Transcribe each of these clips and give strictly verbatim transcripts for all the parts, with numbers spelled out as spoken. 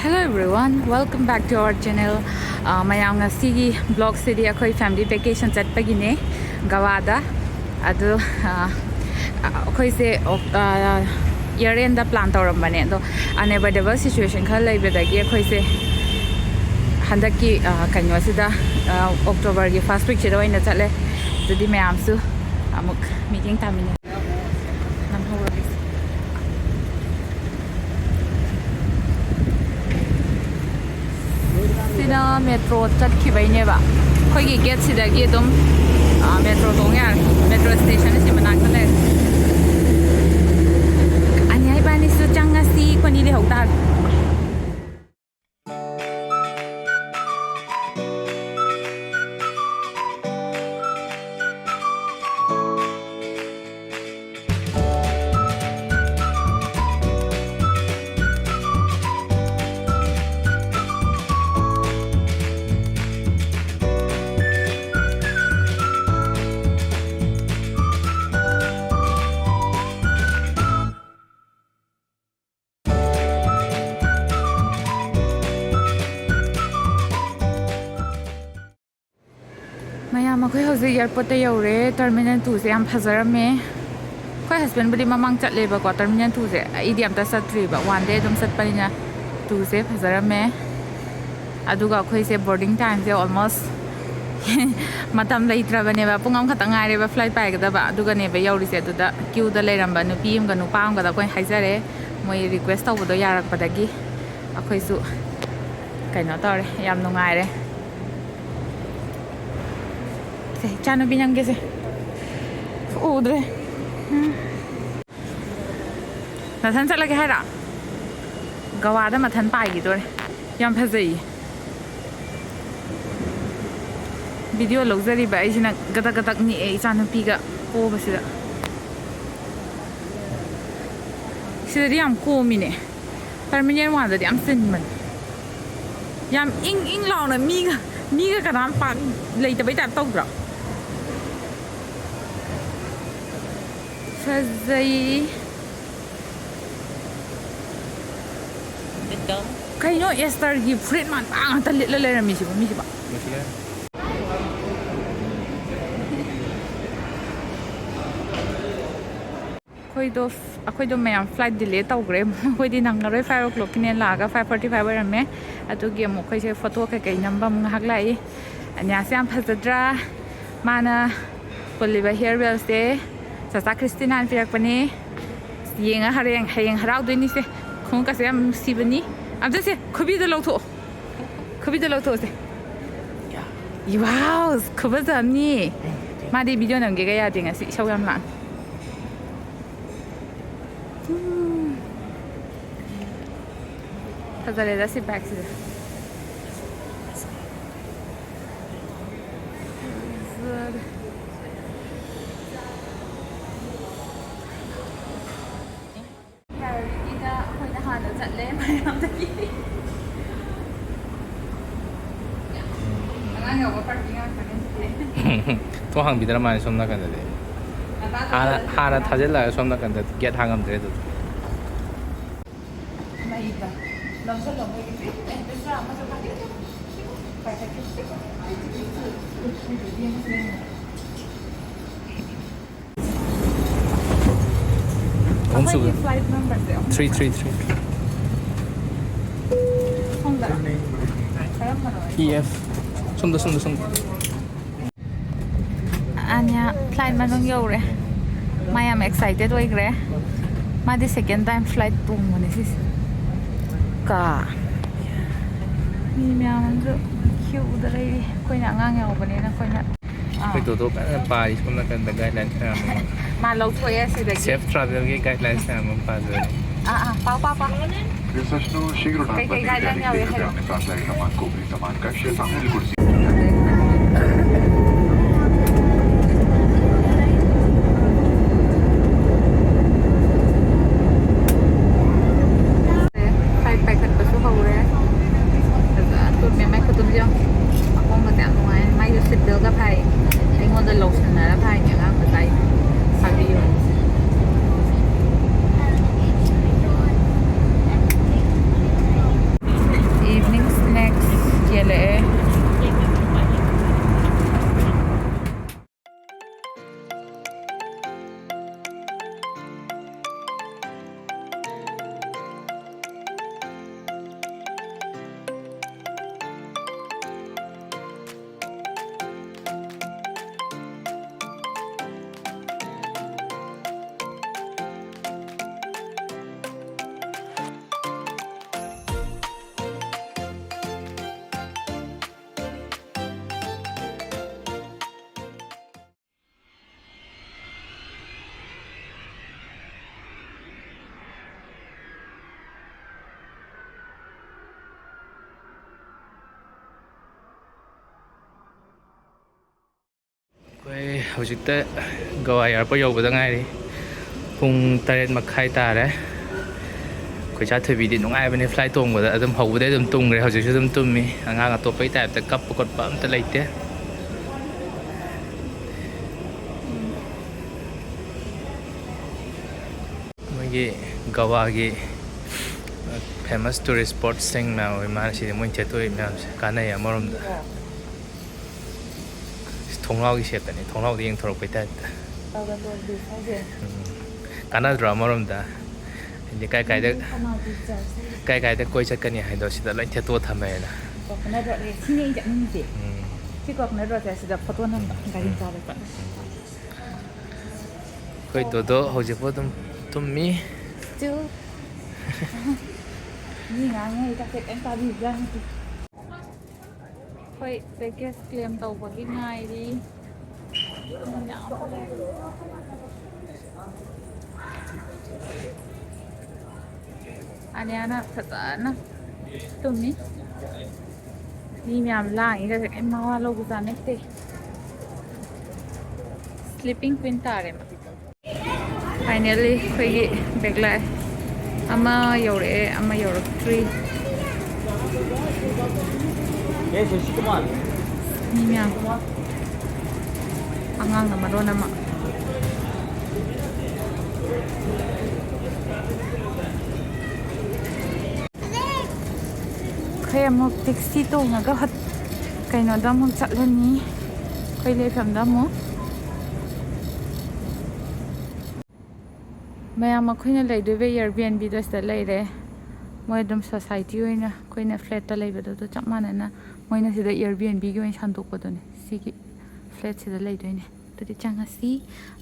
Hello everyone, welcome back to our channel. ꯑ, ꯃꯌꯥꯝ, ꯉꯁꯤꯒꯤ vlogꯁꯤꯗꯤ ꯑꯩꯈꯣꯏ family vacation ꯆꯠꯄꯒꯤꯅꯦ, ꯒꯋꯥꯗ꯫ ꯑꯗꯨ, ꯑ, ꯑꯩꯈꯣꯏꯁꯦ ꯑꯣꯛ-, ꯑ, year endꯗ plan ꯇꯧꯔꯝꯕꯅꯦ, ꯑꯗꯣ unavoidable situation ꯈꯔ ꯂꯩꯕꯗꯒꯤ ꯑꯩꯈꯣꯏꯁꯦ ꯍꯟꯗꯛꯀꯤ, ꯑ, ꯀꯩꯅꯣꯁꯤꯗ, ꯑ, Octoberꯒꯤ first weekꯁꯤꯗ ꯑꯣꯏꯅ ꯆꯠꯂꯦ꯫ ꯑꯗꯨꯗꯤ ꯃꯌꯥꯝꯁꯨ ꯑꯃꯨꯛ ꯃꯤꯠꯌꯦꯡ ꯇꯥꯃꯤꯟꯅꯁꯦ꯫ ꯅꯝꯍꯧꯔꯒꯦ꯫ ꯁꯤꯅ metro ꯆꯠꯈꯤꯕꯩꯅꯦꯕ꯫ ꯑꯩꯈꯣꯏꯒꯤ gateꯁꯤꯗꯒꯤ ꯑꯗꯨꯝ, ꯑ, metro ꯇꯣꯡ ꯌꯥꯔꯦ꯫ Metro stationꯁꯤ ꯃꯅꯥꯛꯇ ꯂꯩꯔꯦ꯫ ꯑꯅꯤꯌꯥ ꯏꯕꯥꯅꯤꯁꯨ ꯆꯪꯉꯁꯤ, ꯑꯩꯈꯣꯏꯅꯤ ꯂꯩꯍꯧ ꯇꯥꯔꯦ꯫ ꯃꯌꯥꯝ, ꯑꯩꯈꯣꯏ ꯍꯧꯖꯤꯛ airportꯇ ꯌꯧꯔꯦ꯫ Terminal twoꯁꯦ ꯌꯥꯝ ꯐꯖꯔꯝꯃꯦ꯫ ꯑꯩꯈꯣꯏ husbandꯕꯨꯗꯤ ꯃꯃꯥꯡ ꯆꯠꯂꯦꯕꯀꯣ terminal twoꯁꯦ, ꯑꯩꯗꯤ ꯑꯝꯇ ꯆꯠꯇ꯭ꯔꯤꯕ, one day ꯑꯗꯨꯝ ꯆꯠꯄꯅꯤꯅ꯫ Twoꯁꯦ ꯐꯖꯔꯝꯃꯦ꯫ ꯑꯗꯨꯒ ꯑꯩꯈꯣꯏꯁꯦ boarding timeꯁꯦ almost ꯃꯇꯝ ꯂꯩꯇ꯭ꯔꯕꯅꯦꯕ, ꯄꯨꯡ ꯑꯃꯈꯛꯇꯪ ꯉꯥꯏꯔꯦꯕ flight ꯄꯥꯏꯒꯗꯕ꯫ ꯑꯗꯨꯒꯅꯦꯕ ꯌꯧꯔꯤꯁꯦ, ꯑꯗꯨꯗ queueꯗ ꯂꯩꯔꯝꯕ ꯅꯨꯄꯤ ꯑꯃꯒ ꯅꯨꯄꯥ ꯑꯃꯒꯗ ꯑꯩꯈꯣꯏ ꯍꯥꯏꯖꯔꯦ, ꯃꯣꯏ request ꯇꯧꯕꯗꯣ ꯌꯥꯔꯛꯄꯗꯒꯤ ꯑꯩꯈꯣꯏꯁꯨ ꯀꯩꯅꯣ ꯇꯧꯔꯦ, ꯌꯥꯝ ꯅꯨꯡꯉꯥꯏꯔꯦ꯫ ꯁꯦ, ꯏꯆꯥꯅꯨꯄꯤ ꯅꯝꯒꯦꯁꯦ꯫ ꯎꯗ꯭ꯔꯦ꯫ ꯎꯝ꯫ ꯃꯊꯟ ꯆꯠꯂꯒꯦ ꯍꯥꯏꯔꯣ? ꯒꯋꯥꯗ ꯃꯊꯟ ꯄꯥꯏꯈꯤꯗꯣꯔꯦ꯫ ꯌꯥꯝ ꯐꯖꯩꯌꯦ꯫ Video ꯂꯧꯖꯔꯤꯕ ꯑꯩꯁꯤꯅ ꯒꯗꯛ ꯒꯗꯛ ꯅꯤꯛꯑꯦ ꯏꯆꯥꯅꯨꯄꯤꯒ ꯄꯣꯕꯁꯤꯗ꯫ ꯁꯤꯗꯗꯤ ꯌꯥꯝ ꯀꯣꯝꯃꯤꯅꯦ꯫ Terminal oneꯗꯗꯤ ꯌꯥꯝ ꯆꯤꯟꯕꯅꯦ꯫ ꯌꯥꯝ ꯏꯪ ꯏꯪ ꯂꯥꯎꯅ ꯃꯤꯒ, ꯃꯤꯒ ꯀꯅꯥꯝ ꯄꯥꯛ ꯂꯩꯇꯕꯩ type ꯇꯧꯗ꯭ꯔꯣ? ꯐꯖꯩ꯫ ꯀꯩꯅꯣ ꯑꯦꯁꯇꯔꯒꯤ ꯐꯨꯔꯤꯠ ꯃꯥꯟꯕ ꯉꯥꯛꯇ ꯂꯤꯠꯂ ꯂꯩꯔꯝꯃꯤꯁꯤꯕꯣ ꯃꯤꯁꯤꯕꯣ? ꯑꯩꯈꯣꯏꯗꯣ ꯑꯩꯈꯣꯏꯗꯣ ꯃꯌꯥꯝ flight delay ꯇꯧꯈ꯭ꯔꯦ꯫ ꯑꯩꯈꯣꯏꯗꯤ ꯅꯪꯉꯔꯣꯏ, five o'clockꯀꯤꯅꯦ ꯂꯥꯛꯑꯒ five forty five ꯑꯣꯏꯔꯝꯃꯦ꯫ ꯑꯗꯨꯒꯤ ꯑꯃꯨꯛ ꯑꯩꯈꯣꯏꯁꯦ photo ꯀꯩꯀꯩ ꯅꯝꯕ ꯑꯃꯨꯛ ꯉꯥꯏꯍꯥꯛ ꯂꯥꯛꯏ꯫ ꯑꯅ꯭ꯌꯥꯁꯦ ꯌꯥꯝ ꯐꯖꯗ꯭ꯔꯥ? ꯃꯥꯅ ꯄꯨꯜꯂꯤꯕ hair wellꯁꯦ ꯆꯆꯥ ꯈ꯭ꯔꯤꯁꯇꯤꯅꯥꯅ ꯄꯤꯔꯛꯄꯅꯦ꯫ ꯌꯦꯡꯉ ꯍꯌꯦꯡ ꯍꯌꯦꯡ ꯍꯔꯥꯎꯗꯣꯏꯅꯤꯁꯦ꯫ ꯈꯣꯡꯎꯞꯀꯁꯦ ꯌꯥꯝ ꯅꯨꯡꯁꯤꯕꯅꯤ꯫ ꯑꯝꯇ ꯁꯦ, ꯈꯨꯕꯤꯗꯣ ꯂꯧꯊꯣꯛꯑꯣ꯫ ꯈꯨꯕꯤꯗꯣ ꯂꯧꯊꯣꯛꯑꯣꯁꯦ꯫ Wow, ꯈꯨꯐꯖ ꯑꯃꯅꯤ꯫ ꯃꯥꯗꯤ video ꯅꯝꯒꯦꯒ ꯌꯥꯗꯦ ꯉꯁꯤ, ꯏꯁꯧ ꯌꯥꯝ ꯂꯥꯡꯉꯤ꯫ ꯐꯖꯔꯦꯗ ꯁꯤ bagꯁꯤꯗꯤ꯫ ꯐꯖꯔꯦ꯫ Priorityꯗ ꯑꯩꯈꯣꯏꯅ ꯍꯥꯟꯅ ꯆꯠꯂꯦ ꯃꯌꯥꯝꯗꯒꯤ꯫ ꯑꯉꯥꯡ ꯌꯥꯎꯕ party ꯉꯥꯛꯇꯅꯦ ꯁꯤꯗꯤ꯫ ꯊꯣꯡ ꯍꯥꯡꯕꯤꯗ꯭ꯔ ꯃꯥꯜꯂꯦ ꯁꯣꯝ ꯅꯥꯀꯟꯗꯗꯤ꯫ ꯉꯟꯇꯥ ꯍꯥꯟꯅ ꯆꯠꯂꯒ ꯍꯥꯟꯅ ꯊꯥꯖꯤꯜꯂꯛꯑꯒ ꯁꯣꯝ ꯅꯥꯀꯟꯗ gate ꯍꯥꯡꯉꯝꯗ꯭ꯔꯦ ꯑꯗꯨꯗꯤ꯫ ꯂꯩꯕ꯫ ꯂꯧꯁꯜꯂꯣ ꯃꯣꯏꯒꯤ ꯐ꯭ꯔꯤ꯫ ꯑꯦ, ꯄꯩꯁꯥ ꯑꯃꯁꯨ ꯄꯥꯏꯔꯛꯀꯦ꯫ ꯄꯥꯏꯔꯛꯀꯦ꯫ ꯑꯍꯨꯝꯁꯨꯕ꯫ ꯑꯩꯈꯣꯏꯒꯤ flight numberꯁꯦ ꯑꯍꯨꯝ꯫ Three three three꯫ ꯁꯣꯝꯗꯔꯣ? ꯀꯔꯝꯕꯅꯣ? E F꯫ ꯁꯣꯝꯗ, ꯁꯣꯝꯗ, ꯁꯣꯝꯗ꯫ ꯑꯅ꯭ꯌꯥ flight ꯃꯅꯨꯡ ꯌꯧꯔꯦ꯫ ꯃꯥ ꯌꯥꯝ excited ꯑꯣꯏꯈ꯭ꯔꯦ꯫ ꯃꯥꯗꯤ second time flight ꯇꯣꯡꯕꯅꯦ ꯁꯤꯁꯦ꯫ ꯀꯥ꯫ ꯃꯤ ꯃꯌꯥꯝ ꯑꯃꯁꯨ queueꯗ ꯂꯩꯔꯤ꯫ ꯑꯩꯈꯣꯏꯅ ꯑꯉꯥꯡ ꯌꯥꯎꯕꯅꯤꯅ ꯑꯩꯈꯣꯏꯅ, ꯑꯥ꯫ ꯑꯩꯈꯣꯏ ꯇꯣꯇꯣ ꯀꯟꯅ ꯄꯥꯔꯤ ꯁꯣꯝ ꯅꯥꯀꯟꯗ guidelines ꯃꯌꯥꯝ ꯑꯃ꯫ ꯃꯥ ꯂꯧꯊꯣꯛꯑꯦ ꯁꯤꯗꯒꯤ꯫ Safe travelꯒꯤ guidelines ꯃꯌꯥꯝ ꯑꯃ ꯄꯥꯖꯔꯤ꯫ ꯑꯥ, ꯑꯥ, ꯄꯥꯎ, ꯄꯥꯎ, ꯄꯥꯎ꯫ ꯀꯩ ꯀꯩ guideline ꯌꯥꯎꯏ ꯍꯥꯏꯔꯣ? Flight ꯄꯥꯏꯈꯠꯄꯁꯨ ꯍꯧꯔꯦ꯫ ꯐꯖꯅ ꯇꯨꯝꯃꯦ꯫ ꯃꯥꯏ ꯈꯨꯇꯨꯝꯁꯦ ꯌꯦꯡꯉꯣ꯫ ꯃꯈꯣꯡꯒꯁꯦ ꯌꯥꯝ ꯅꯨꯡꯉꯥꯏ꯫ ꯃꯥꯏꯁꯨ seat beltꯀ ꯐꯥꯏ꯫ ꯑꯩꯉꯣꯟꯗ ꯂꯧꯁꯟꯅꯔ ꯐꯥꯏꯅꯦ ꯑꯉꯥꯡ ꯃꯆꯥꯒꯤ꯫ ꯐꯥꯕꯤꯌꯣ꯫ ꯍꯧꯖꯤꯛꯇ ꯒꯋꯥ ꯑꯦꯌꯥꯔꯄꯣꯔꯠ ꯌꯧꯕꯗ ꯉꯥꯏꯔꯤ꯫ ꯄꯨꯡ ꯇꯔꯦꯠ ꯃꯈꯥꯏ ꯇꯥꯔꯦ꯫ ꯑꯩꯈꯣꯏ ꯆꯥꯊꯣꯏꯕꯤꯗꯤ ꯅꯨꯡꯉꯥꯏꯕꯅꯦ flight ꯇꯣꯡꯕꯗ, ꯑꯗꯨꯝ ꯍꯧꯕꯗꯩ ꯑꯗꯨꯝ ꯇꯨꯝꯈ꯭ꯔꯦ, ꯍꯧꯖꯤꯛꯁꯨ ꯑꯗꯨꯝ ꯇꯨꯝꯃꯤ꯫ ꯑꯉꯥꯡ ꯑꯇꯣꯞꯄꯒꯤ type ꯇ ꯀꯞꯄ ꯈꯣꯠꯄ ꯑꯝꯇ ꯂꯩꯇꯦ꯫ ꯃꯣꯏꯒꯤ ꯒꯋꯥꯒꯤ famous tourist spot ꯁꯤꯡ ꯃꯌꯥꯝ ꯑꯣꯏ ꯃꯥꯜꯂꯦ ꯁꯤꯗꯤ, ꯃꯣꯏ ꯊꯦꯠꯇꯣꯛꯏ ꯃꯌꯥꯝꯁꯦ ꯀꯥꯟꯅꯩ ꯑꯃꯔꯣꯝꯗ꯫ ꯊꯣꯡꯅꯥꯎꯒꯤ shape ꯇꯅꯤ, ꯊꯣꯡꯅꯥꯎꯗ ꯌꯦꯡꯊꯣꯔꯛꯄꯩ type ꯇ꯫ ꯎꯝ꯫ ꯀꯥꯟꯅꯗ꯭ꯔꯣ ꯑꯃꯔꯣꯝꯗ? ꯍꯥꯏꯗꯤ ꯀꯥꯏ ꯀꯥꯏꯗ, ꯀꯥꯏ ꯀꯥꯏꯗ ꯀꯣꯏ ꯆꯠꯀꯅꯤ ꯍꯥꯏꯗꯣ ꯁꯤꯗ ꯂꯣꯏ ꯊꯦꯠꯇꯣꯛꯑ ꯊꯝꯃꯦꯅ꯫ Coconut Road ꯁꯦ, ꯁꯤꯅꯦ ꯑꯩ ꯆꯠꯅꯤꯡꯉꯤꯁꯦ꯫ ꯎꯝ꯫ ꯁꯤ Coconut Road ꯁꯦ, ꯁꯤꯗ ꯐꯣꯇꯣ ꯅꯝꯕ ꯒꯥꯔꯤ ꯃꯆꯥꯗ ꯆꯠꯂꯁꯤ꯫ ꯑꯩꯈꯣꯏ ꯗꯣꯗꯣ ꯍꯧꯖꯤꯛꯐꯥꯎ ꯑꯗꯨꯝ ꯇꯨꯝꯃꯤ꯫ ꯆꯨ꯫ ꯃꯤ ꯉꯥꯡꯉꯦ ꯑꯩ ꯇꯥꯛꯁꯦ ꯀꯩꯝ ꯇꯥꯕꯤꯕꯖꯥꯠ ꯅꯠꯇꯦ꯫ ꯑꯩꯈꯣꯏ package claim ꯇꯧꯕꯒꯤ ꯉꯥꯏꯔꯤ꯫ ꯑꯅꯤꯌꯥꯅ ꯐꯖꯅ ꯇꯨꯝꯃꯤ꯫ ꯃꯤ ꯃꯌꯥꯝ ꯂꯥꯡꯉꯤꯒꯁꯦ ꯀꯩꯝ ꯃꯋꯥ ꯂꯧꯕꯖꯥꯠ ꯅꯠꯇꯦ꯫ Sleeping queen ꯇꯥꯔꯦ ꯃꯥ꯫ Finally ꯑꯩꯈꯣꯏꯒꯤ bag ꯂꯥꯛꯑꯦ꯫ ꯑꯃ ꯌꯧꯔꯛꯑꯦ, ꯑꯃ ꯌꯧꯔꯛꯇ꯭ꯔꯤ꯫ ꯃꯤ ꯃꯌꯥꯝ, ꯑꯉꯥꯡꯅ ꯃꯔꯣꯟ ꯑꯃ꯫ ꯑꯩꯈꯣꯏ ꯑꯃꯨꯛ taxi ꯇꯣꯡꯉꯒ ꯍꯠ-, ꯀꯩꯅꯣꯗ ꯑꯃꯨꯛ ꯆꯠꯂꯅꯤ, ꯑꯩꯈꯣꯏ ꯂꯩꯐꯝꯗ ꯑꯃꯨꯛ꯫ ꯃꯌꯥꯝ, ꯑꯩꯈꯣꯏꯅ ꯂꯩꯗꯣꯏꯕ Airbnb ꯗꯣ ꯁꯤꯗ ꯂꯩꯔꯦ꯫ ꯃꯣꯏ ꯑꯗꯨꯝ society ꯑꯣꯏꯅ ꯑꯩꯈꯣꯏꯅ flat ꯇ ꯂꯩꯕꯗꯨꯗ ꯆꯞ ꯃꯥꯟꯅꯅ ꯃꯣꯏꯅ ꯁꯤꯗ Airbnb ꯒꯤ ꯑꯣꯏꯅ ꯁꯟꯗꯣꯛꯄꯗꯨꯅꯦ꯫ ꯁꯤꯒꯤ flat ꯁꯤꯗ ꯂꯩꯗꯣꯏꯅꯦ꯫ ꯑꯗꯨꯗꯤ ꯆꯪꯉꯁꯤ,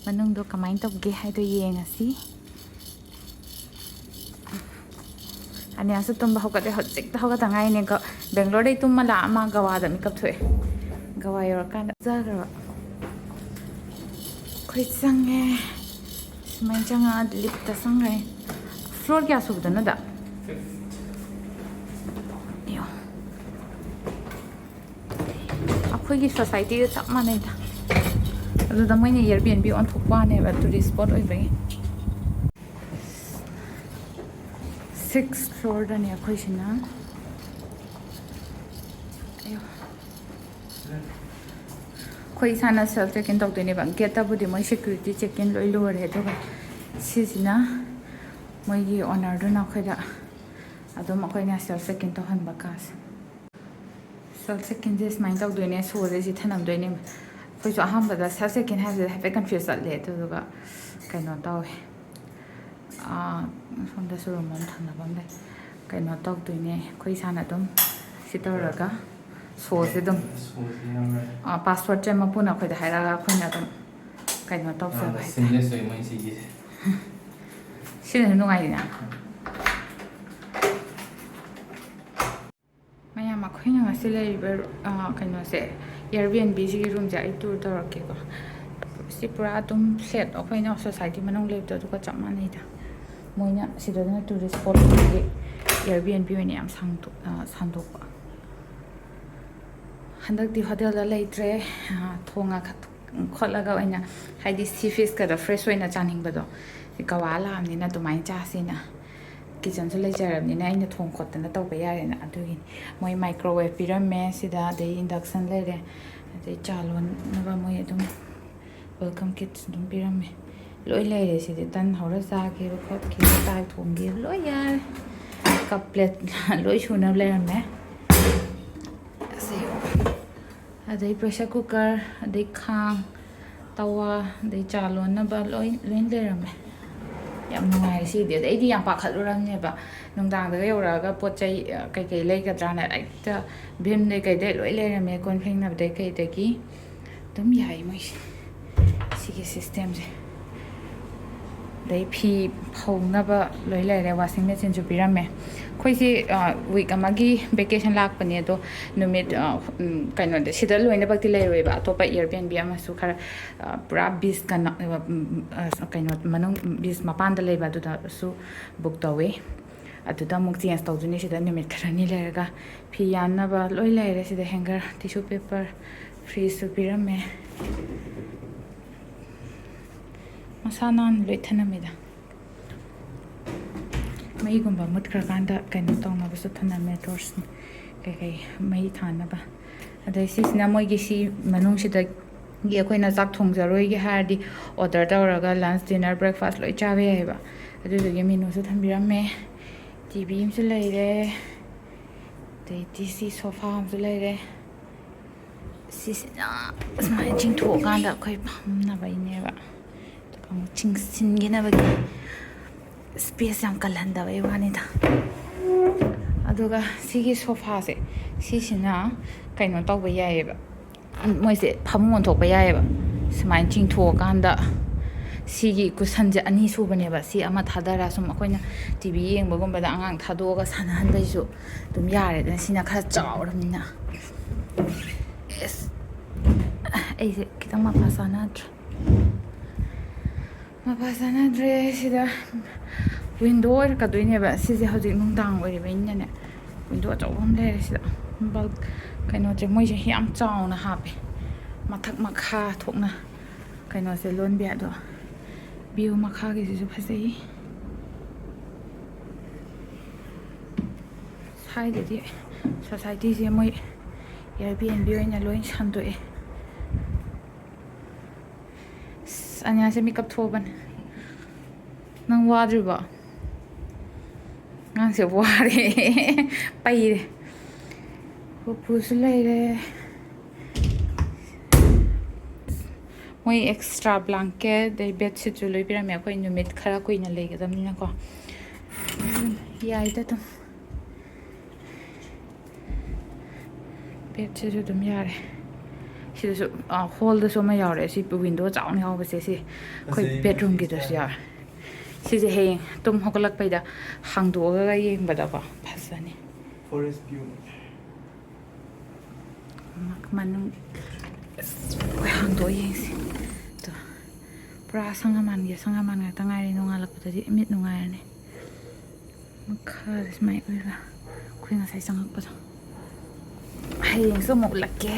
ꯃꯅꯨꯡꯗꯣ ꯀꯃꯥꯏꯅ ꯇꯧꯒꯦ ꯍꯥꯏꯗꯣ ꯌꯦꯡꯉꯁꯤ꯫ ꯑꯅꯤꯌꯥꯁꯨ ꯇꯨꯝꯕ ꯍꯧꯒꯠꯂꯦ, ꯍꯧꯖꯤꯛꯇ ꯍꯧꯒꯠꯇ ꯉꯥꯏꯅꯦꯀꯣ꯫ ꯕꯦꯡꯒ꯭ꯂꯣꯔꯗꯩ ꯇꯨꯝꯃ ꯂꯥꯛꯑ ꯃꯥ ꯒꯋꯥꯗ ꯃꯤꯀꯞ ꯊꯣꯛꯑꯦ꯫ ꯒꯋꯥ ꯌꯧꯔꯀꯥꯟꯗ ꯆꯥꯈ꯭ꯔꯕ꯫ ꯑꯩꯈꯣꯏ ꯆꯪꯉꯦ꯫ ꯁꯨꯃꯥꯏꯅ ꯆꯪꯉꯛꯑ lift ꯇ ꯆꯪꯈ꯭ꯔꯦ꯫ Floor ꯀꯌꯥ ꯁꯨꯕꯗꯅꯣꯗ? ꯑꯌꯣ꯫ ꯑꯩꯈꯣꯏꯒꯤ society ꯒ ꯆꯞ ꯃꯥꯟꯅꯩꯗ꯫ ꯑꯗꯨꯗ ꯃꯣꯏꯅ Airbnb ꯑꯣꯟꯊꯣꯛꯄ ꯋꯥꯅꯦꯕ, tourist spot ꯑꯣꯏꯕꯒꯤ꯫ Sixth floorꯗꯅꯦ ꯑꯩꯈꯣꯏꯁꯤꯅ꯫ ꯑꯌꯣ꯫ ꯑꯩꯈꯣꯏ ꯏꯁꯥꯅ self check in ꯇꯧꯗꯣꯏꯅꯦꯕ꯫ Gateꯇꯕꯨꯗꯤ ꯃꯣꯏ security check in ꯂꯣꯏ ꯂꯣꯏꯔꯦ, ꯑꯗꯨꯒ ꯁꯤꯁꯤꯅ ꯃꯣꯏꯒꯤ ownerꯗꯨꯅ ꯑꯩꯈꯣꯏꯗ ꯑꯗꯨꯝ ꯑꯩꯈꯣꯏꯅ self check in ꯇꯧꯍꯟꯕ ꯀꯥꯁꯦ꯫ Self check inꯁꯦ ꯁꯨꯃꯥꯏꯅ ꯇꯧꯗꯣꯏꯅꯦ, ꯁꯣꯁꯦ ꯁꯤ ꯊꯅꯝꯗꯣꯏꯅꯦꯕ꯫ ꯑꯩꯈꯣꯏꯁꯨ ꯑꯍꯥꯟꯕꯗ self check in ꯍꯥꯏꯕꯁꯤꯗ ꯍꯥꯏꯐꯦꯠ confuse ꯆꯠꯂꯦ, ꯑꯗꯨꯗꯨꯒ ꯀꯩꯅꯣ ꯇꯧꯋꯦ꯫ ꯑꯥ, ꯁꯣꯝꯗꯁꯨ room ꯑꯃ ꯊꯪꯅꯕ ꯑꯃ ꯂꯩ꯫ ꯀꯩꯅꯣ ꯇꯧꯗꯣꯏꯅꯦ, ꯑꯩꯈꯣꯏ ꯏꯁꯥꯅ ꯑꯗꯨꯝ ꯁꯤ ꯇꯧꯔꯒ ꯁꯣꯁꯦ ꯑꯗꯨꯝ, ꯁꯣꯁꯦ ꯌꯥꯝꯅ ꯑꯥ, passwordꯁꯦ ꯃꯄꯨꯅ ꯑꯩꯈꯣꯏꯗ ꯍꯥꯏꯔꯛꯑꯒ ꯑꯩꯈꯣꯏꯅ ꯑꯗꯨꯝ ꯀꯩꯅꯣ ꯇꯧꯖꯕ ꯌꯥꯝꯅ ꯍꯥꯏꯇꯥꯔꯦ꯫ Seamless ꯑꯣꯏ ꯃꯣꯏ ꯁꯤꯒꯤꯁꯦ꯫ ꯁꯤꯅꯁꯨ ꯅꯨꯡꯉꯥꯏꯗꯅ꯫ ꯃꯌꯥꯝ, ꯑꯩꯈꯣꯏꯅ ꯉꯁꯤ ꯂꯩꯔꯤꯕ, ꯑ, ꯀꯩꯅꯣꯁꯦ, Airbnbꯁꯤꯒꯤ roomꯁꯦ ꯑꯩ tour ꯇꯧꯔꯛꯀꯦꯀꯣ꯫ ꯁꯤ ꯄꯨꯔꯥ ꯑꯗꯨꯝ flat ꯑꯩꯈꯣꯏꯅ society ꯃꯅꯨꯡ ꯂꯩꯕꯗꯣ ꯑꯗꯨꯒ ꯆꯞ ꯃꯥꯟꯅꯩꯗ꯫ ꯃꯣꯏꯅ ꯁꯤꯗꯅ tourist spot ꯑꯣꯏꯕꯒꯤ Airbnb ꯑꯣꯏꯅ ꯌꯥꯝ ꯁꯥꯡꯗꯣꯛ-, ꯑ, ꯁꯟꯗꯣꯛꯄ꯫ ꯍꯟꯗꯛꯇꯤ hotelꯗ ꯂꯩꯇ꯭ꯔꯦ꯫ ꯑ, ꯊꯣꯡꯉ ꯈ-, ꯈꯣꯠꯂꯒ ꯑꯣꯏꯅ, ꯍꯥꯏꯗꯤ sea fishꯀꯗꯣ fresh ꯑꯣꯏꯅ ꯆꯥꯅꯤꯡꯕꯗꯣ, ꯒꯋꯥ ꯂꯥꯛꯑꯕꯅꯤꯅ ꯑꯗꯨꯃꯥꯏꯅ ꯆꯥꯁꯦꯅ꯫ Kitchenꯁꯨ ꯂꯩꯖꯔꯕꯅꯤꯅ ꯑꯩꯅ ꯊꯣꯡ ꯈꯣꯠꯇꯅ ꯇꯧꯕ ꯌꯥꯔꯦꯅ꯫ ꯑꯗꯨꯒꯤꯅꯤ꯫ ꯃꯣꯏ microwave ꯄꯤꯔꯝꯃꯦ ꯁꯤꯗ, ꯑꯗꯩ induction ꯂꯩꯔꯦ, ꯑꯗꯩ ꯆꯥ ꯂꯣꯟꯅꯕ ꯃꯣꯏ ꯑꯗꯨꯝ welcome kits ꯑꯗꯨꯝ ꯄꯤꯔꯝꯃꯦ꯫ ꯂꯣꯏ ꯂꯩꯔꯦ ꯁꯤꯗꯤ, ꯇꯟ ꯍꯧꯔ ꯆꯥꯒꯦꯕ ꯈꯣꯠꯀꯦꯕ, ꯆꯥꯛ ꯊꯣꯡꯒꯦꯕ ꯂꯣꯏ ꯌꯥꯔꯦ꯫ Cup plate ꯂꯣꯏ ꯁꯨꯅꯕ ꯂꯩꯔꯝꯃꯦ꯫ ꯑꯁꯤ ꯑꯗꯩ pressure cooker, ꯑꯗꯩ ꯈꯥꯡ, ꯇꯋꯥ, ꯑꯗꯩ ꯆꯥ ꯂꯣꯟꯅꯕ ꯂꯣꯏ, ꯂꯣꯏ ꯂꯩꯔꯝꯃꯦ꯫ ꯌꯥꯝ ꯅꯨꯡꯉꯥꯏꯔꯦ ꯁꯤꯗꯤ꯫ ꯑꯗꯩ ꯑꯩꯗꯤ ꯌꯥꯝ ꯄꯥꯈꯠꯂꯨꯔꯕꯅꯦꯕ, ꯅꯨꯡꯗꯥꯡꯗꯒ ꯌꯧꯔꯛꯑꯒ ꯄꯣꯠ ꯆꯩ, ꯑ, ꯀꯩꯀꯩ ꯂꯩꯒꯗ꯭ꯔꯥꯅ꯫ ꯍꯦꯛꯇ ꯚꯤꯝꯗꯩ ꯀꯩꯗꯩ ꯂꯣꯏ ꯂꯩꯔꯝꯃꯦ, ꯀꯣꯟ ꯐꯦꯡꯅꯕꯗꯩ ꯀꯩꯗꯒꯤ꯫ ꯑꯗꯨꯝ ꯌꯥꯏ ꯃꯣꯏꯁꯦ꯫ ꯁꯤꯒꯤ systemꯁꯦ꯫ ꯑꯗꯩ ꯐꯤ ꯐꯧꯅꯕ ꯂꯣꯏ ꯂꯩꯔꯦ, washing machineꯁꯨ ꯄꯤꯔꯝꯃꯦ꯫ ꯑꯩꯈꯣꯏꯁꯤ, ꯑ, week ꯑꯃꯒꯤ vacation ꯂꯥꯛꯄꯅꯦ, ꯑꯗꯣ ꯅꯨꯃꯤꯠ, ꯑ, ꯎꯝ, ꯀꯩꯅꯣꯗ, ꯁꯤꯗ ꯂꯣꯏꯅꯃꯛꯇꯤ ꯂꯩꯔꯣꯏꯕ, ꯑꯇꯣꯞꯄ Airbnb ꯑꯃꯁꯨ ꯈꯔ, ꯑ, ꯄꯨꯔꯥ beachꯀ ꯅꯛ-, ꯎꯝ, ꯑ, ꯀꯩꯅꯣ ꯃꯅꯨꯡ, beach ꯃꯄꯥꯟꯗ ꯂꯩꯕ ꯑꯗꯨꯗꯁꯨ book ꯇꯧꯋꯤ꯫ ꯑꯗꯨꯗ ꯑꯃꯨꯛ change ꯇꯧꯗꯣꯏꯅꯤ꯫ ꯁꯤꯗ ꯅꯨꯃꯤꯠ ꯈꯔꯅꯤ ꯂꯩꯔꯒ ꯐꯤ ꯌꯥꯟꯅꯕ ꯂꯣꯏ ꯂꯩꯔꯦ꯫ ꯁꯤꯗ hanger, tissue paper, fridgeꯁꯨ ꯄꯤꯔꯝꯃꯦ꯫ ꯃꯁꯥ ꯅꯥꯟꯅ ꯂꯣꯏ ꯊꯅꯝꯃꯤꯗ꯫ ꯃꯩꯒꯨꯝꯕ ꯃꯨꯠꯈ꯭ꯔꯀꯥꯟꯗ ꯀꯩꯅꯣ ꯇꯧꯅꯕꯁꯨ ꯊꯅꯝꯃꯦ, ꯇꯣꯔꯆ ꯀꯩꯀꯩ ꯃꯩ ꯊꯥꯅꯕ꯫ ꯑꯗꯩ ꯁꯤꯁꯤꯅ ꯃꯣꯏꯒꯤ ꯁꯤ ꯃꯅꯨꯡꯁꯤꯗꯒꯤ ꯑꯩꯈꯣꯏꯅ ꯆꯥꯛ ꯊꯣꯡꯖꯔꯣꯏꯒꯦ ꯍꯥꯏꯔꯗꯤ ꯑꯣꯔꯗꯔ ꯇꯧꯔꯒ ꯂꯟꯁ, ꯗꯤꯅꯔ, ꯕ꯭ꯔꯦꯛꯐꯥꯁ ꯂꯣꯏ ꯆꯥꯕ ꯌꯥꯏꯑꯕ꯫ ꯑꯗꯨꯗꯨꯒꯤ ꯃꯦꯅꯨꯁꯨ ꯊꯝꯕꯤꯔꯝꯃꯦ꯫ ꯇꯤ ꯚꯤ ꯑꯃꯁꯨ ꯂꯩꯔꯦ꯫ ꯑꯗꯩꯗꯤ ꯁꯤ ꯁꯣꯐꯥ ꯑꯃꯁꯨ ꯂꯩꯔꯦ꯫ ꯁꯤꯁꯤꯅ ꯁꯨꯃꯥꯏꯅ ꯆꯤꯡꯊꯣꯛꯑꯀꯥꯟꯗ ꯑꯩꯈꯣꯏ ꯐꯝꯅꯕꯩꯅꯦꯕ꯫ ꯑꯗꯨꯒ ꯑꯃꯨꯛ ꯆꯤꯡꯁꯤꯟꯈꯤꯅꯕꯒꯤ ꯏꯁꯄꯦꯁ ꯌꯥꯝ ꯀꯜꯍꯟꯗꯕꯩ ꯋꯥꯅꯤꯗ꯫ ꯑꯗꯨꯒ ꯁꯤꯒꯤ ꯁꯣꯐꯥꯁꯦ, ꯁꯤꯁꯤꯅ ꯀꯩꯅꯣ ꯇꯧꯕ ꯌꯥꯏꯑꯕ, ꯃꯣꯏꯁꯦ ꯐꯃꯨꯡ ꯑꯣꯟꯊꯣꯛꯄ ꯌꯥꯏꯑꯕ꯫ ꯁꯨꯃꯥꯏꯅ ꯆꯤꯡꯊꯣꯛꯑꯀꯥꯟꯗ ꯁꯤꯒꯤ ꯀꯨꯁꯟꯁꯦ ꯑꯅꯤ ꯁꯨꯕꯅꯦꯕ꯫ ꯁꯤ ꯑꯃ ꯊꯥꯗꯔ ꯁꯨꯝ ꯑꯩꯈꯣꯏꯅ ꯇꯤ ꯚꯤ ꯌꯦꯡꯕꯒꯨꯝꯕꯗ ꯑꯉꯥꯡ ꯊꯥꯗꯣꯛꯑꯒ ꯁꯥꯟꯅꯍꯟꯕꯩꯁꯨ ꯑꯗꯨꯝ ꯌꯥꯔꯦꯗꯅ꯫ ꯁꯤꯅ ꯈꯔ ꯆꯥꯎꯔꯕꯅꯤꯅ꯫ ꯑꯦꯁ, ꯑꯩꯁꯦ ꯈꯤꯇꯪ ꯃꯄꯥ ꯆꯥꯅꯗ꯭ꯔꯦ꯫ ꯃꯄꯥ ꯆꯥꯅꯗ꯭ꯔꯦ꯫ ꯁꯤꯗ ꯋꯤꯟꯗꯣ ꯑꯣꯏꯔꯛꯀꯗꯣꯏꯅꯦꯕ꯫ ꯁꯤꯁꯦ ꯍꯧꯖꯤꯛ ꯅꯨꯡꯗꯥꯡ ꯑꯣꯏꯔꯤꯕꯅꯤꯅꯅꯦ, ꯋꯤꯟꯗꯣ ꯑꯆꯧꯕ ꯑꯃ ꯂꯩꯔꯦ ꯁꯤꯗ꯫ ꯕꯜ-, ꯀꯩꯅꯣꯁꯦ, ꯃꯣꯏꯁꯦ ꯌꯥꯝ ꯆꯥꯎꯅ ꯍꯥꯞꯄꯦ, ꯃꯊꯛ ꯃꯈꯥ ꯊꯣꯛꯅ ꯀꯩꯅꯣꯁꯦ ꯂꯣꯟꯕꯤ꯫ ꯑꯗꯣ ꯚ꯭ꯌꯨ ꯃꯈꯥꯒꯤꯁꯤꯁꯨ ꯐꯖꯩ꯫ ꯁ꯭ꯋꯥꯏꯗꯗꯤ ꯁꯣꯁꯥꯏꯇꯤꯁꯦ ꯃꯣꯏ ꯑꯦꯌꯔꯕꯤꯑꯦꯟꯕꯤ ꯑꯣꯏꯅ ꯂꯣꯏ ꯁꯟꯗꯣꯛꯑꯦ꯫ ꯑꯁ, ꯑꯅꯤꯌꯥꯁꯦ ꯃꯤꯀꯞ ꯊꯣꯛꯑꯕꯅꯦ꯫ ꯅꯪ ꯋꯥꯗ꯭ꯔꯤꯕꯣ? ꯑꯉꯥꯡꯁꯦ ꯋꯥꯔꯦ꯫ ꯄꯩꯔꯦ꯫ ꯎꯄꯨꯁꯨ ꯂꯩꯔꯦ꯫ ꯃꯣꯏ ꯑꯦꯛꯁꯇ꯭ꯔꯥ ꯕ꯭ꯂꯥꯡꯀꯦꯠ ꯑꯗꯩ ꯕꯦꯠꯁꯤꯠꯁꯨ ꯂꯣꯏ ꯄꯤꯔꯝꯃꯦ꯫ ꯑꯩꯈꯣꯏ ꯅꯨꯃꯤꯠ ꯈꯔ ꯀꯨꯏꯅ ꯂꯩꯒꯗꯕꯅꯤꯅꯀꯣ꯫ ꯎꯝ, ꯌꯥꯏꯗ ꯑꯗꯨꯝ꯫ ꯕꯦꯠꯁꯤꯁꯨ ꯑꯗꯨꯝ ꯌꯥꯔꯦ꯫ ꯁꯤꯗꯁꯨ, ꯑ, ꯍꯣꯜꯗꯁꯨ ꯑꯃ ꯌꯥꯎꯔꯦ꯫ ꯁꯤ ꯋꯤꯟꯗꯣ ꯆꯥꯎꯅ ꯌꯥꯎꯕꯁꯦ, ꯁꯤ ꯑꯩꯈꯣꯏ ꯕꯦꯠꯔꯨꯝꯒꯤꯗꯁꯨ ꯌꯥꯎꯔꯦ꯫ ꯁꯤꯁꯦ ꯍꯌꯦꯡ ꯇꯨꯝ ꯍꯧꯒꯠꯂꯛꯄꯩꯗ ꯍꯥꯡꯗꯣꯛꯑꯒ ꯌꯦꯡꯕꯗꯀꯣ ꯐꯖꯅꯤ꯫ Forest view. ꯃꯅꯨꯡ, ꯑꯁ, ꯑꯩꯈꯣꯏ ꯍꯥꯡꯗꯣꯛꯑ ꯌꯦꯡꯁꯤ꯫ ꯑꯗꯣ ꯄꯨꯔꯥ ꯑꯁꯪ ꯑꯃꯥꯟꯒꯤ ꯑꯁꯪ ꯑꯃꯥꯟ ꯉꯥꯛꯇ ꯉꯥꯏꯔꯦ꯫ ꯅꯣꯡꯉꯥꯜꯂꯛꯄꯗꯗꯤ ꯃꯤꯠ ꯅꯨꯡꯉꯥꯏꯔꯅꯤ꯫ ꯃꯈꯥꯗ ꯁꯨꯃꯥꯏꯅ ꯑꯣꯏꯕ ꯑꯩꯈꯣꯏ ꯉꯁꯥꯏ ꯆꯪꯉꯛꯄꯗꯣ꯫ ꯍꯌꯦꯡꯁꯨ ꯑꯃꯨꯛ ꯎꯠꯂꯛꯀꯦ꯫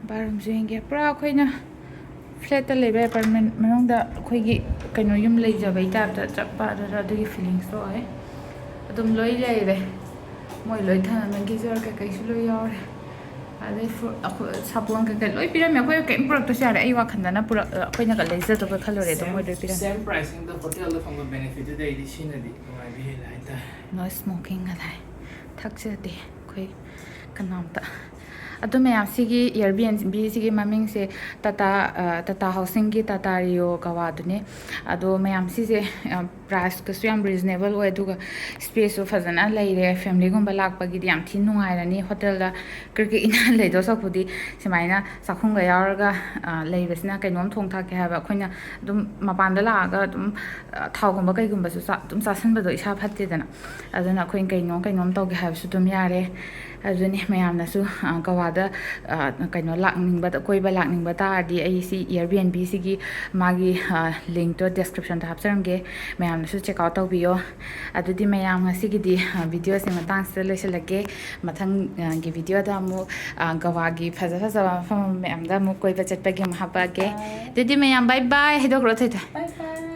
ꯕꯥꯠꯔꯨꯝꯁꯨ ꯌꯦꯡꯒꯦ꯫ ꯄꯨꯔꯥ ꯑꯩꯈꯣꯏꯅ ꯐ꯭ꯂꯦꯠꯇ ꯂꯩꯕ ꯑꯦꯄꯥꯔꯠꯃꯦꯟ ꯃꯅꯨꯡꯗ ꯑꯩꯈꯣꯏꯒꯤ ꯀꯩꯅꯣ ꯌꯨꯝ ꯂꯩꯖꯕꯩ ꯇꯥꯏꯞꯇ ꯆꯠꯄ ꯑꯗꯨꯗ ꯑꯗꯨꯒꯤ ꯐꯤꯂꯤꯡꯁꯇꯣ ꯑꯣꯏ꯫ ꯑꯗꯨꯝ ꯂꯣꯏ ꯂꯩꯔꯦ꯫ ꯃꯣꯏ ꯂꯣꯏ ꯊꯝꯃꯦ, ꯒꯤꯖꯔ ꯀꯩꯀꯩꯁꯨ ꯂꯣꯏ ꯌꯥꯎꯔꯦ꯫ ꯑꯗꯩ ꯐꯨ- ꯑꯩꯈꯣꯏ ꯁꯥꯄꯣꯟ ꯀꯩꯀꯩ ꯂꯣꯏ ꯄꯤꯔꯝꯃꯦ꯫ ꯑꯩꯈꯣꯏ ꯀꯩꯝ ꯄꯨꯔꯛꯇ꯭ꯔꯁꯨ ꯌꯥꯔꯦ, ꯑꯩ ꯋꯥꯈꯟꯗꯅ ꯄꯨꯔꯛ ꯑꯩꯈꯣꯏꯅꯒ ꯂꯩꯖꯗꯕ ꯈꯜꯂꯨꯔꯦ, ꯑꯗꯣ ꯃꯣꯏ ꯂꯣꯏ ꯄꯤꯔꯝꯃꯦ꯫ ꯁꯦꯝ ꯄ꯭ꯔꯥꯏꯁꯤꯡꯗ ꯍꯣꯇꯦꯜꯗ ꯐꯪꯕ ꯕꯦꯅꯤꯐꯤꯠꯇꯨꯗꯤ ꯑꯩꯗꯤ ꯁꯤꯅꯗꯤ ꯅꯨꯡꯉꯥꯏꯕ ꯍꯦꯜꯂꯦ ꯍꯥꯏꯇꯥꯔꯦ꯫ ꯅꯣ ꯁ꯭ꯃꯣꯀꯤꯡꯒ ꯂꯩ꯫ ꯊꯛꯆꯗꯦ ꯑꯩꯈꯣꯏ ꯀꯅꯥꯝꯇ꯫ ꯑꯗꯨ ꯃꯌꯥꯝꯁꯤꯒꯤ Airbnb ꯁꯤꯒꯤ ꯃꯃꯤꯡꯁꯦ ꯇꯥꯇꯥ, ꯑ, ꯇꯥꯇꯥ ꯍꯥꯎꯁꯤꯡꯒꯤ ꯇꯥꯇꯥ ꯔꯤꯑꯣ ꯒꯋꯥꯗꯨꯅꯦ꯫ ꯑꯗꯣ ꯃꯌꯥꯝ ꯁꯤꯁꯦ, ꯑ, ꯄ꯭ꯔꯥꯏꯁꯀꯁꯨ ꯌꯥꯝ ꯔꯤꯖꯅꯦꯕꯜ ꯑꯣꯏ, ꯑꯗꯨꯒ ꯁ꯭ꯄꯦꯁꯁꯨ ꯐꯖꯅ ꯂꯩꯔꯦ꯫ ꯐꯦꯃꯤꯂꯤꯒꯨꯝꯕ ꯂꯥꯛꯄꯒꯤꯗꯤ ꯌꯥꯝ ꯊꯤꯅ ꯅꯨꯡꯉꯥꯏꯔꯅꯤ꯫ ꯍꯣꯇꯦꯜꯗ ꯀ꯭ꯔꯤꯛ ꯀ꯭ꯔꯤꯛ ꯏꯟꯅ ꯂꯩꯗꯧ ꯁꯔꯨꯛꯄꯨꯗꯤ ꯁꯨꯃꯥꯏꯅ ꯆꯥꯛꯈꯨꯝꯒ ꯌꯥꯎꯔꯒ, ꯑ, ꯂꯩꯕꯁꯤꯅ ꯀꯩꯅꯣꯝ ꯊꯣꯡ ꯊꯥꯛꯀꯦ ꯍꯥꯏꯕ꯫ ꯑꯩꯈꯣꯏꯅ ꯑꯗꯨꯝ ꯃꯄꯥꯟꯗ ꯂꯥꯛꯑꯒ ꯑꯗꯨꯝ, ꯑ, ꯊꯥꯎꯒꯨꯝꯕ ꯀꯩꯒꯨꯝꯕꯁꯨ ꯆꯥ-, ꯑꯗꯨꯝ ꯆꯥꯁꯟꯕꯗꯣ ꯏꯁꯥ ꯐꯠꯇꯦꯗꯅ꯫ ꯑꯗꯨꯅ ꯑꯩꯈꯣꯏꯅ ꯀꯩꯅꯣꯝ ꯀꯩꯅꯣꯝ ꯇꯧꯒꯦ ꯍꯥꯏꯕꯁꯨ ꯑꯗꯨꯝ ꯌꯥꯔꯦ꯫ ꯑꯗꯨꯅꯤ ꯃꯌꯥꯝꯅꯁꯨ, ꯑ, ꯒꯋꯥꯗ, ꯑ, ꯀꯩꯅꯣ ꯂꯥꯛꯅꯤꯡꯕꯗ, ꯀꯣꯏꯕ ꯂꯥꯛꯅꯤꯡꯕ ꯇꯥꯔꯗꯤ ꯑꯩ ꯁꯤ Airbnb ꯁꯤꯒꯤ ꯃꯥꯒꯤ, ꯑ, ꯂꯤꯡꯛꯇꯣ ꯗꯦꯁꯀ꯭ꯔꯤꯞꯁꯟꯗ ꯍꯥꯞꯆꯔꯝꯒꯦ꯫ ꯃꯌꯥꯝꯅꯁꯨ ꯆꯦꯛ ꯑꯥꯎꯠ ꯇꯧꯕꯤꯌꯣ꯫ ꯑꯗꯨꯗꯤ ꯃꯌꯥꯝ ꯉꯁꯤꯒꯤꯗꯤ, ꯑ, ꯚꯤꯗꯤꯑꯣꯁꯦ ꯃꯇꯥꯡꯁꯤꯗ ꯂꯣꯏꯁꯤꯜꯂꯒꯦ꯫ ꯃꯊꯪꯒꯤ ꯚꯤꯗꯤꯑꯣꯗ ꯑꯃꯨꯛ, ꯑ, ꯒꯋꯥꯒꯤ ꯐꯖ ꯐꯖꯕ ꯃꯐꯝ ꯃꯌꯥꯝꯗ ꯑꯃꯨꯛ ꯀꯣꯏꯕ ꯆꯠꯄꯒꯤ ꯑꯃꯨꯛ ꯍꯥꯞꯄꯛꯑꯒꯦ꯫ ꯑꯗꯨꯗꯤ ꯃꯌꯥꯝ bye bye ꯍꯥꯏꯗꯣꯛꯈ꯭ꯔꯣ, ꯊꯣꯏꯊꯣꯏ꯫ Bye bye.